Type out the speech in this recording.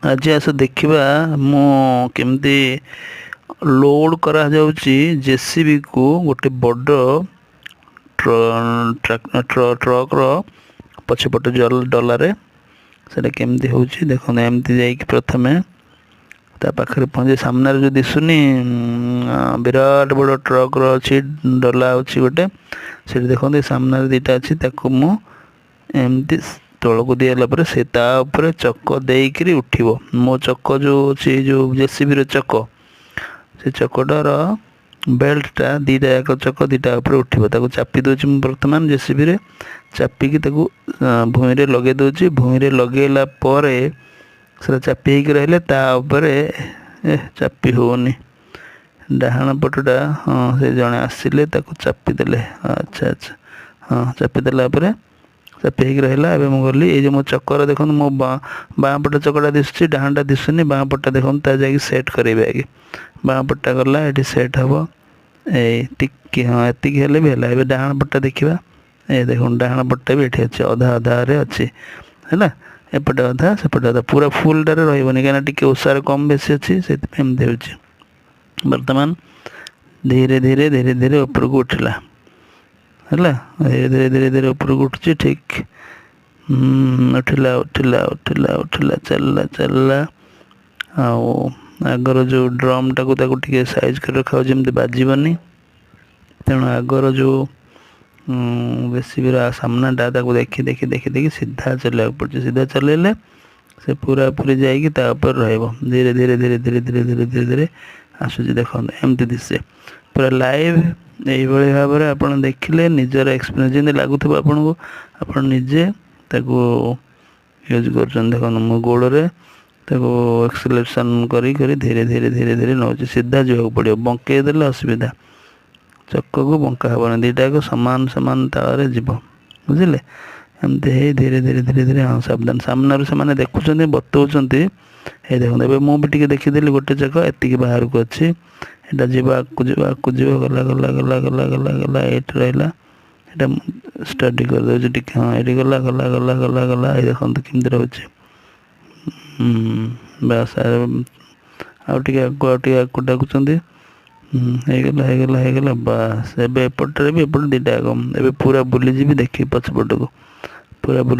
ଆଜି ଆସ ଦେଖିବା ମୁଁ କେମିତି ଲୋଡ଼ କରାଯାଉଛି ଜେସିବିକୁ ଗୋଟେ ବଡ଼ ଟ୍ରକ୍ର ପଛପଟ ଡଲାରେ। ସେଇଟା କେମିତି ହେଉଛି ଦେଖନ୍ତୁ। ଏମିତି ଯାଇକି ପ୍ରଥମେ ତା ପାଖରେ ପହଞ୍ଚି ସାମ୍ନାରେ ଯେଉଁ ଦିଶୁନି ବିରାଟ ବଡ଼ ଟ୍ରକ୍ର ଅଛି, ଡଲା ଅଛି ଗୋଟେ, ସେଠି ଦେଖନ୍ତୁ ସାମ୍ନାରେ ଦୁଇଟା ଅଛି। ତାକୁ ମୁଁ ଏମିତି ତଳକୁ ଦିଆହେଲା ପରେ ସେ ତା ଉପରେ ଚକ ଦେଇକିରି ଉଠିବ। ମୋ ଚକ ଯେଉଁ ଅଛି, ଯେଉଁ ଜେସିବିର ଚକ, ସେ ଚକଟାର ବେଲ୍ଟଟା ଦୁଇଟା ଯାକ ଚକ ଦୁଇଟା ଉପରେ ଉଠିବ। ତାକୁ ଚାପି ଦେଉଛି ମୁଁ ବର୍ତ୍ତମାନ ଜେସିବିରେ, ଚାପିକି ତାକୁ ଭୂଇଁରେ ଲଗେଇ ଦେଉଛି। ଭୂଇଁରେ ଲଗେଇଲା ପରେ ସେଟା ଚାପି ହେଇକି ରହିଲେ ତା ଉପରେ ଏ ଚାପି ହେଉନି ଡାହାଣ ପଟଟା। ହଁ, ସେ ଜଣେ ଆସିଲେ, ତାକୁ ଚାପି ଦେଲେ। ଆଚ୍ଛା, ହଁ, ଚାପି ଦେଲା ପରେ ଚାପି ହେଇକି ରହିଲା। ଏବେ ମୁଁ ଗଲି, ଏଇ ଯେଉଁ ମୋ ଚକର ଦେଖନ୍ତୁ, ମୋ ବାଁ ପଟ ଚକଟା ଦିଶୁଛି, ଡାହାଣଟା ଦିଶୁନି। ବାଁ ପଟଟା ଦେଖନ୍ତୁ, ତା ଯାଇକି ସେଟ୍ କରିବେ ଆଗେ। ବାଁ ପଟଟା ଗଲା, ଏଠି ସେଟ୍ ହେବ। ଏଇ ଟିକେ, ହଁ, ଏତିକି ହେଲେ ବି ହେଲା। ଏବେ ଡାହାଣ ପଟଟା ଦେଖିବା। ଏ ଦେଖନ୍ତୁ, ଡାହାଣ ପଟଟା ବି ଏଠି ଅଛି, ଅଧା ଅଧାରେ ଅଛି। ହେଲା, ଏପଟେ ଅଧା, ସେପଟେ ଅଧା। ପୁରା ଫୁଲଟାରେ ରହିବନି, କାହିଁକିନା ଟିକେ ଓସାର କମ୍ ବେଶୀ ଅଛି, ସେଥିପାଇଁ ଏମିତି ହେଉଛି। ବର୍ତ୍ତମାନ ଧୀରେ ଧୀରେ ଧୀରେ ଧୀରେ ଉପରକୁ ଉଠିଲା। ହେଲା, ଧୀରେ ଧୀରେ ଧୀରେ ଧୀରେ ଉପରକୁ ଉଠୁଛି। ଠିକ୍ ଉଠିଲା, ଉଠିଲା, ଉଠିଲା, ଉଠିଲା, ଚାଲିଲା, ଚାଲିଲା। ଆଉ ଆଗର ଯେଉଁ ଡ୍ରମ୍ଟାକୁ ତାକୁ ଟିକେ ସାଇଜ୍ କରି ରଖାହେଉଛି, ଯେମିତି ବାଜିବନି। ତେଣୁ ଆଗର ଯେଉଁ ଜେସିବିର ସାମ୍ନାଟା, ତାକୁ ଦେଖି ଦେଖି ଦେଖି ଦେଖି ସିଧା ଚଲେଇବାକୁ ପଡ଼ୁଛି। ସିଧା ଚଲେଇଲେ ସେ ପୁରାପୁରି ଯାଇକି ତା ଉପରେ ରହିବ। ଧୀରେ ଧୀରେ ଧୀରେ ଧୀରେ ଧୀରେ ଧୀରେ ଧୀରେ ଧୀରେ ଆସୁଛି। ଦେଖନ୍ତୁ, ଏମିତି ଦିଶେ ପୁରା ଲାଇଭ୍। ଏଇଭଳି ଭାବରେ ଆପଣ ଦେଖିଲେ ନିଜର ଏକ୍ସପିରିଏନ୍ସ ଯେମିତି ଲାଗୁଥିବ ଆପଣଙ୍କୁ, ଆପଣ ନିଜେ ତାକୁ ୟୁଜ୍ କରୁଛନ୍ତି। ଦେଖନ୍ତୁ, ମୁଁ ଗୋଡ଼ରେ ତାକୁ ଏକ୍ସଲେସନ୍ କରି କରି ଧୀରେ ଧୀରେ ଧୀରେ ଧୀରେ ନେଉଛି। ସିଧା ଯିବାକୁ ପଡ଼ିବ, ବଙ୍କେଇ ଦେଲେ ଅସୁବିଧା। ଚକକୁ ବଙ୍କା ହେବନି, ଦୁଇଟା ଯାକ ସମାନ ସମାନ ତାଳରେ ଯିବ, ବୁଝିଲେ? ଏମିତି ହେଇ ଧୀରେ ଧୀରେ ଧୀରେ ଧୀରେ। ହଁ, ସାବଧାନ, ସାମ୍ନାରୁ ସେମାନେ ଦେଖୁଛନ୍ତି, ବତଉଛନ୍ତି। ହେଇ ଦେଖନ୍ତୁ, ଏବେ ମୁଁ ବି ଟିକେ ଦେଖିଦେଲି। ଗୋଟେ ଚକ ଏତିକି ବାହାରକୁ ଅଛି। ଏଇଟା ଯିବ, ଆଗକୁ ଯିବ, ଆଗକୁ ଯିବ। ଗଲା, ଗଲା, ଗଲା, ଗଲା, ଗଲା, ଗଲା, ଏଇଠି ରହିଲା। ଏଇଟା ମୁଁ ଷ୍ଟଡି କରିଦେଉଛି ଟିକେ। ହଁ, ଏଇଠି ଗଲା, ଗଲା, ଗଲା, ଗଲା, ଗଲା। ଏଇ ଦେଖନ୍ତୁ କେମିତି ରହୁଛି। ବାସ୍, ଆଉ ଟିକେ ଆଗକୁ, ଆଉ ଟିକେ ଆଗକୁ ଡାକୁଛନ୍ତି। ହେଇଗଲା, ହେଇଗଲା, ହେଇଗଲା, ବାସ୍। ଏବେ ଏପଟରେ ବି, ଏପଟେ ଦୁଇଟା ଆଗ। ଏବେ ପୁରା ବୁଲିଯିବି, ଦେଖିବି ପଛପଟକୁ ପୁରା ବୁଲି।